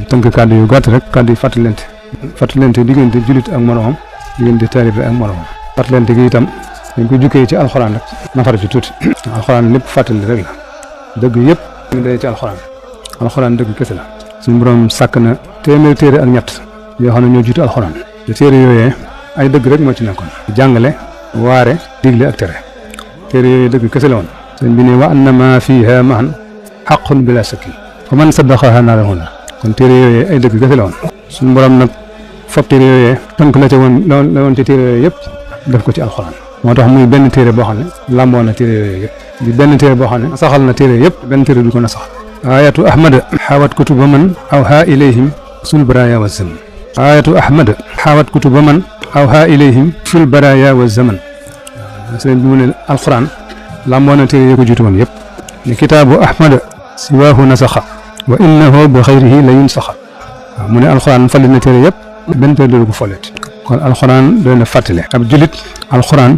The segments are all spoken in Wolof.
tënk kàddu yu gàtt rek kàddu yu fàttalente diggante julit ak moroomam diggante taalibe ak moroomam fàttalente gi itam dañ ko jukkee ci alxuraan rek nafar ci tuuti alxuraan lépp fàttali rek la dëgg yëpp ñu day ci alxuraan dëgg kese la suñu borom sàkk na téeméer téere ak ñett yoo xam ne ñoo jiitu alxuraan te téere yooyee ay dëgg rek moo ci nekkoon jàngale waare digle ak tere téere yooyu dëgg kese la woon sëñ bi ne wa annama fiha mahan xaqun bila sakki fa man saddaqaha naarahu la kon téere yooyee ay dëgg kese la woon suñu borom nag fop téere yooyee tënk la ca woon la woon ci téere yooyu yëpp def ko ci alxuraan moo tax muy benn téere boo xam ne lamboo na téere yooyu yëpp di benn téere boo xam ne saxal na téere yëpp benn téere du ko na sax ayatu ahmad xawat kutuba man awha ilayhim sul baraya wa zaman ayatu ahmad xawat kutuba man awha ilayhim sul baraya wa zaman sëñ bi mu ne alxuraan lamboo na téere yi ko jiitu woon yëpp ni kitaabu ahmad siwaahu nasaxa wa innahu bi xayrihi la yunsaxa waaw mu ne alxuraan fali na téere yëpp benn téere du ko folleet kon alxuraan doy na fàttali ab julit alxuraan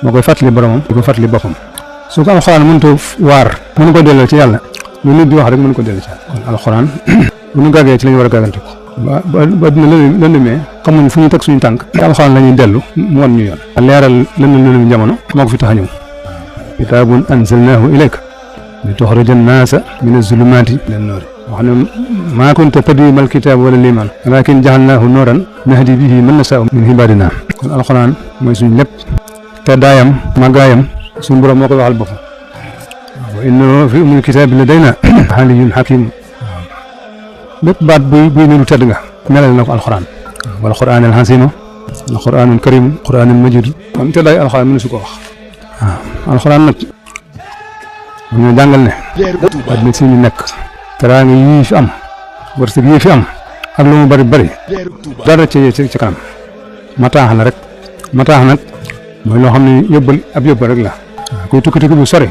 moo koy fàttali boromam di ko fàttali boppam su ko alxuraan mënut a waar mënu ko delloo ci yàlla lu nit di wax rek mënu ko delloo ci yàlla kon alxuraan bu ñu gàggee ci la ñu war a gàggante ko ba dina lëndëmee xamuñ fu ñu teg suñu tànk te alxuraan la ñuy dellu mu wan ñu yoon leeral lëndëm jamono moo ko fi tax a ñëw kitaabun anzalnaahu ilayka li tuxrija annaasa min azulumaati ila noori wax ne maa kunta tadri mal kitaab wala liimaan walakin jaxalnaahu nooran nahdi bihi man nasaau min ibaadinaa kon alxuraan mooy suñ lépp te daayam màggaayam suñu borom moo koy waxal boppam wa innahu fi umul kitaab ladaynaa aliyyun hakiim bépp baat buy niru tedd nga melal na ko alxuraan wal quraanil hasiim wal quraanul kariim quraanul majiid am teddaay alxuraan mënu su ko wax waaw alxuraan nag ñu jàngal ne àddina si ñu nekk teraanga yii fi am wërsëg yii fi am ak lu mu bari dara ci kanam mataax la rek mataax nag mooy loo xam ne yóbbal rek la kuy tukki bu sori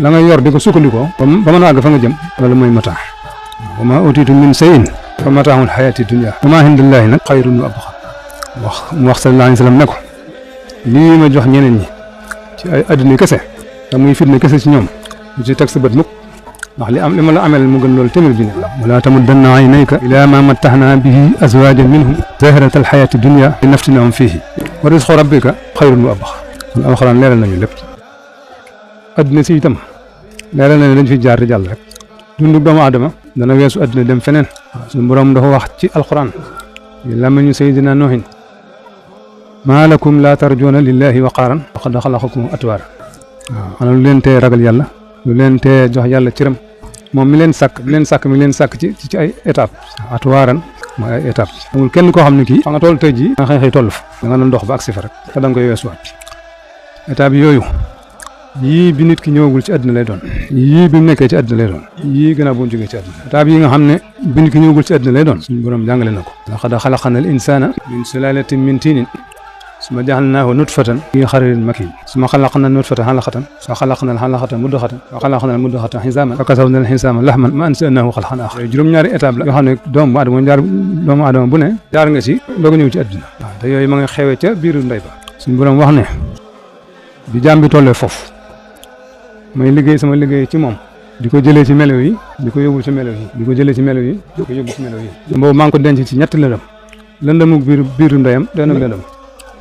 la nga yor di ko sukkandikoo ba mën a àgg fa nga jëm loolu mooy mataax wa maa utiitu min shay'in fa mataaxul xayaati dunya wa maa indallaahi nag xayrun wa abqaa mu wax sallallahu alayhi wa sallam ne ko lii ma jox ñeneen ñi ci ay adduna kese te muy fitna kese ci ñoom lu ci teg sa bët mukk ndax li ma la amel mu gën loolu téeméer junne wala tamuddanna aynayka ila ma mattaxna bihi azwajan minhum zahrata alxayati dunya li naftinahum fihi wa risqu rabbika xayrun wa abqa kon alxuraan leeral nañu lépp adduna si itam leeral nañu dañ fi jaar di jàll rek dundu doomu aadama dana weesu adduna dem feneen suñu borom dafa wax ci alxuraan lamañu sayyidina Nuuhin maa lakum laa tarjuuna lillahi waqaaran wa qad xalaqakum atwaara waaw xanaa lu leen tee ragal yàlla lu leen tee jox yàlla cëram moom mi leen sàkk ci ay étape atwaaran mooy ay étape amul kenn koo xam ne kii fa nga toll tey jii nga xëy toll fa da nga doon dox ba agsi fa rek te da nga koy weesuwaat étape yooyu yii bi nit ki ñëwagul ci àddina lay doon yii bi mu nekkee ci àddina lay doon yii gën a bu mu jógee ci àddina étape yi nga xam ne bi nit ki ñëwagul ci àddina lay doon suñu borom jàngale na ko laqad xalaqna al insaana min sulaalatin min tiinin summa ja'alnaahu nutfatan fii qararin makiin summa xalaqna nutfata alaqatan fa xalaqna al alaqata mudghatan fa xalaqna al mudghata xisaaman fa kasawna al xisaama laxman ma ansha'naahu xalqan aaxar juróom-ñaari étape la yoo xam ne doomu aadama bu ne jaar nga ci doog a ñëw ci àddina waaw te yooyu ma nga xewee ca biiru ndey ba suñu borom wax ne bi jaam bi tollee foofu may liggéey sama liggéey ci moom di ko jëlee ci melo yi di ko yóbbu ci melo yi di ko jëlee ci melo yi di ko yóbbu ci melo yi boobu maa ngi ko denc ci ñetti lëndëm biiru ndeyam doy nag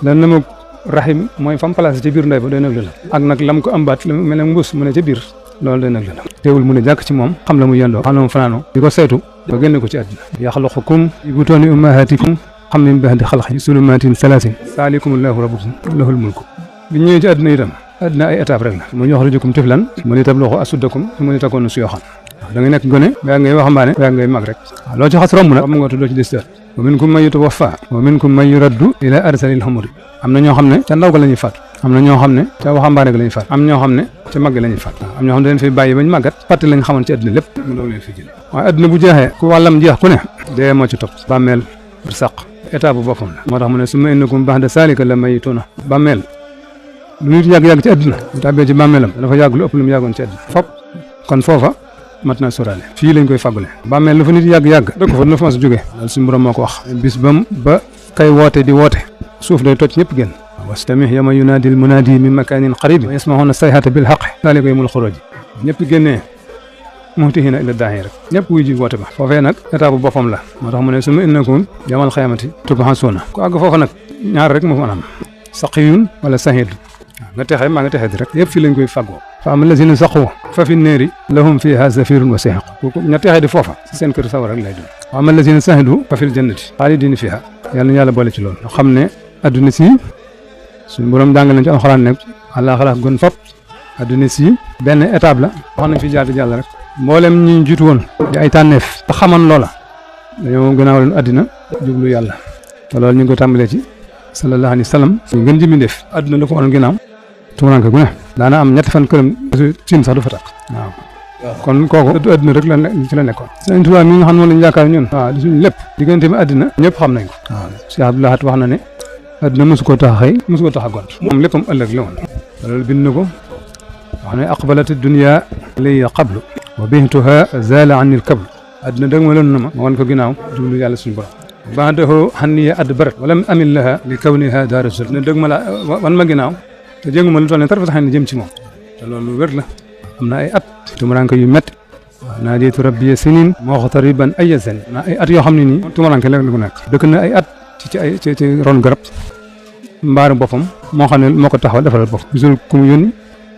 lëndëm raxim mooy fam place ci biir ndey ba doy nag lëndëm ak nag lam ko ambaat mel ne mbuus mu ne ca biir loolu doy nag lëndëm teewul mu ne jàkk ci moom xam la mu yendoo xam la mu fanaanoo di ko saytu ba génne ko ci àddina yaxluqukum fi butuuni ummahaatikum xam min ba'di xalqin zulumaatin salaasin saalikumullahu rabbukum lahul mulku bi ñëwee ci àddina itam àddina ay étape rek la mu yuxrijukum tiflan mu ni tabluxu asuddakum mu ni takoonu suyuxan da ngay nekk gone ba ngay waxambaane ba ngay mag rek loo ci xas romb nag xam nga tuddoo ci des wa minkum man yutawaffa wa minkum man yuraddu ila arsalil umuri am na ñoo xam ne ca ndaw ga la ñuy faat am na ñoo xam ne ca waxambaane ga la ñuy faat am ñoo xam ne ca mag ga la ñuy faat am ñoo xam ne dañ fi bàyyi bañ màggat fàtte lañ xamoon ci àddina lépp mu doog leen fi jël waaye àddina bu jeexee ku wàllam jeex ku ne dee moo ci topp bàmmeel saq état bu boppam la moo tax mu ne summa innakum ba'da zaalika la mayituuna bàmmeel lu nit yàgg-yàgg ci àddina bu tàbbee ci bàmmeelam dafa yàgg lu ëpp lu mu yàggoon ci àddina fop kon foofa mat naa sóoraale fii lañ koy fàggule bàmmeel lu fa nit yàgg-yàgg dëkk fa na fa mas jógee loolu suñu borom moo ko wax bis ba kay woote di woote suuf day toj ñëpp génn wastamih yawma yunaadi al munaadi min makaanin qariib wa yasmahuuna sayhata bil haqq zaalika yawmul xuruuj ñëpp génnee muhtihina ila daahi rek ñëpp wuy ji woote ba foofee nag état bu boppam la moo tax mu ne summa innakum yawmal xiyaamati tub'asuuna ku àgg foofu nag ñaar rek moo fa am saqiyun wala sahiid nga texee maa nga texee di rek yëpp fii lañ koy fàggoo fa am lazina saqu fa fi neeri lahum fiha zafirun wa sahiq ña texee di foofa si seen kër sawar rek lay doon wa am lazina sahidu fa fil jannati xaalidina fiha yàlla na yàlla boole ci loolu xam ne adduna si suñu borom jàngal nañ ci alxuraan ne àllaaxira gën fop adduna si benn étape la wax nañ fi jaar di jàll rek mboolem ñi jiitu woon di ay tànneef te xamoon loola dañoo gënaaw leen addina jublu yàlla te loolu ñu ngi ko tàmbalee ci sallallahu alayhi wa sallam ñu gën ji mi def adduna la ko woon ginnaaw tuuranke gu ne daana am ñetti fan këram siin sax du fa takk waaw kon kooku adduna rek la ci la nekkoon Sëñ Tuubaa mi nga xam noonu lañu yaakaar ñun waaw di suñu lépp diggante mi addina ñëpp xam nañ ko waaw Cheikh Abdou Lahad wax na ne adduna mosu koo tax a xëy mosu koo tax a gont moom léppam ëllëg la woon loolu bind na ko wax ne aqbalat dunya liya qablu wa bihtuha zala anil kablu adduna dëgg ma loon na ma wan ko ginnaaw jublu yàlla suñu borom baadahu xanniya adbarat walam amil laha li kawniha daara sul ne dëgg ma la wan ma ginnaaw te jéngu ma lu toll ne tarfa tax ne jëm ci moom te loolu wér la am na ay at tumuranke yu métti naa diitu rabbi sinin muxtariban ay sani naa ay at yoo xam ne nii tumuranke léeg la ko nekk dëkk na ay at ci ron garab mbaaru boppam moo xam ne moo ko taxawal defalal boppam gisul ku mu yónni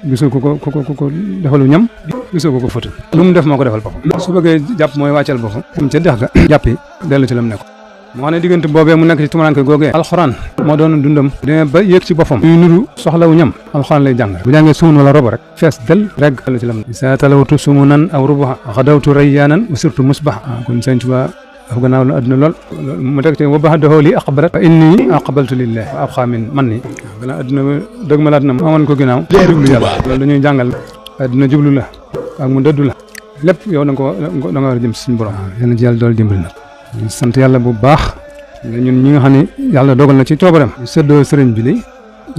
gisul ku ko defalu ñam gisul ko fëtal lu mu def moo ko defal boppam su bëggee jàpp mooy wàccal boppam am ca dex ga jàppi dellu ci la mu nekk moo xam ne diggante boobee mu nekk ci tumuranke googee alxuraan moo doon dundam demee ba yéeg ci boppam yuy nuru soxlawu ñam alxuraan lay jàng bu jàngee sumun wala robo rek fees del rek dellu ci la mu sa talawtu sumunan aw rubaha xadawtu rayyaanan wa sirtu musbaha kon Sëñ Tuubaa dafa gannaaw la adduna lool mu teg ci wa baxdahu li aqbarat fa inni aqbaltu lillahi wa abqa min man ni gannaaw adduna dëgg ma la adduna ma woon ko ginnaaw jublu yàlla loolu dañuy jàngal adduna jublu la ak mu dëddu la lépp yow da nga war a jëm si suñu borom yéen a ji yàlla dool dimbali nag ñu sant yàlla bu baax ñun ñi nga xam ne yàlla dogal na ci coobaram ñu séddoo sëriñ bi li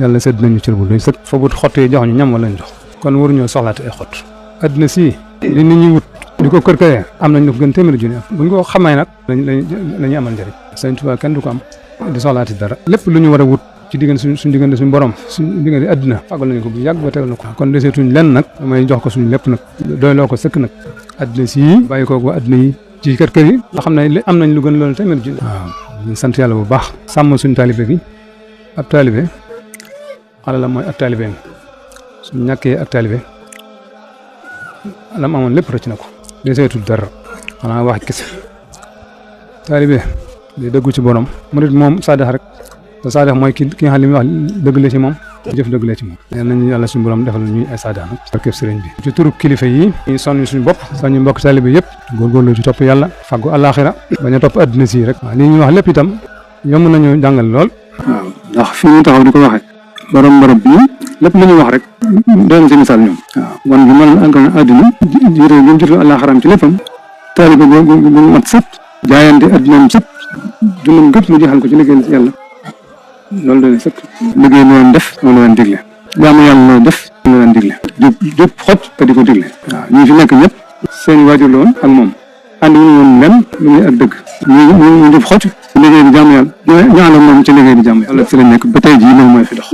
yàlla sédd nañu cër bu doy sëkk fa but xott yi jox ñu ñam wala ñu jox kon waruñoo soxlaate ay xott adduna si li nit ñi wut di ko kër-këree am nañ lu ko gën téeméeri junni buñ ko xamee nag lañu amal njëriñ Sëñ Tuubaa kenn du ko am di soxlaati dara lépp lu ñu war a wut ci diggante suñu diggante suñu borom suñu diggante adduna fàggal nañu ko bu yàgg ba tegal na ko kon deseetuñ lenn nag damay jox ko suñu lépp nag doy loo ko sëkk nag adduna si bàyyi ko ko adduna yi ci kër yi nga xam ne am nañ lu gën loolu téeméeri junni waaw ñu sant yàlla bu baax sàmm suñu taalibe bi ab taalibe xale la mooy ab taalibe suñu ñàkkee ak taalibe lam amoon lépp rëcc na ko deseetul dara xanaa wax kese taalibe day dëggu ci borom murit moom saadax rek te saadax mooy ki nga xam li muy wax dëgg la ci moom jëf dëgg la ci moom yal nañu yàlla suñu borom defal ñuy ay saadax nag barkeb sëriñ bi ci turu kilifa yi ñu sonn suñu bopp soñu mbokk taalibe yëpp góorgóorlu ci topp yàlla faggu àllaaxira bañ a topp adduna si rek waaw lii ñuy wax lépp itam yomb nañu jàngal lool waaw ndax fi ñu taxaw di ko waxee borom barab bi lépp lu ñuy wax rek doy na ci misaal ñoom waaw wan gi mën na àdduna jiite gi mu jiitu àllaaxiraam ci léppam taalibe bu mat sëpp jaayante addunaam sëpp dundam gëpp mu jeexal ko ci liggéey ci yàlla loolu doy na sëkk liggéey lu leen def moom la leen digle jaamu yàlla loo def moom la leen digle jub xoj te di ko digle waaw ñi fi nekk ñëpp seen waajur la woon ak moom ànd wuñu woon lenn lu muy ak dëgg ñu jub xoj ci liggéey di jaamu yàlla ñaala moom ci liggéey di jaamu yàlla fi la nekk ba tey jii loolu mooy fi dox